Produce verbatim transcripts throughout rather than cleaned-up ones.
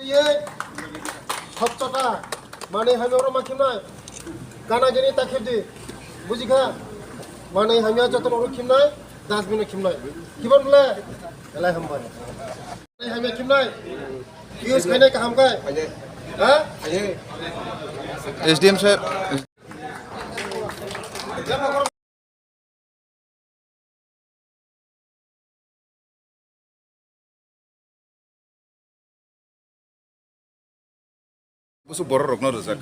Ye, sotchota, mane hamya oro ma khimnai. Gana gini ta khibdi. Bujikha? Mane hamya jotono oro khimnai, dustbin o khimnai. Khibon bole? Elai hambai. Mane hamya khimnai. Use khainai kaham kai. Ha? S D M sir. Busu borok rokno rijak.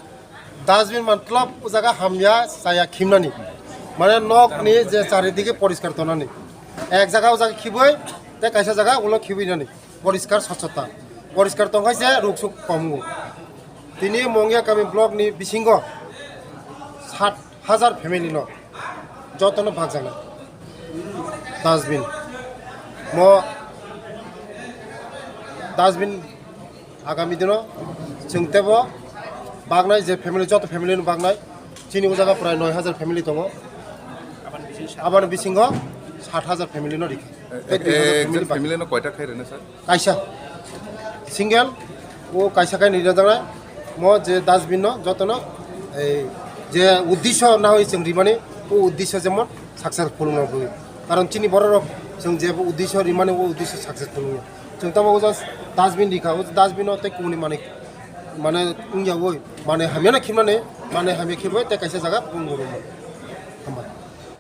Dustbin matlab o jaga hamya chaya khimnani. Mane nok ni je charidike poriskar tonani. Ek jaga o jaga khiboi, te kaisa jaga ulo khiboi nani. Poriskar sachota. Poriskar tongkhaise ruksuk komu. Tini Mongya kami block ni bisingo sat hajar family no jotono bagjaknai dustbin. Mo dustbin agami dino chwng tebo bagnai je family, joto family no bagnai chini o jaga prai noi hajar family tongo. Aboni bisingo sat hajar family no rikha. Tei dui hajar family Exact bak- family no koita khai rwna sir? Kaisa single, o kaisa kai ni rajak nai. Mo je dustbin no joto no ei je uddisho na hoi chwng rimani, o uddisho jemon successful no bui. Karon chini borok rok chwng je uddisho rimani, o uddisho successful no. Chwng tamo o just dustbin rikha, o dustbin no tei kumuni mani mane wngya oi mane hamya na khimani, mane hamya khiboi tei kaisa jaga pung rwma. Hambai.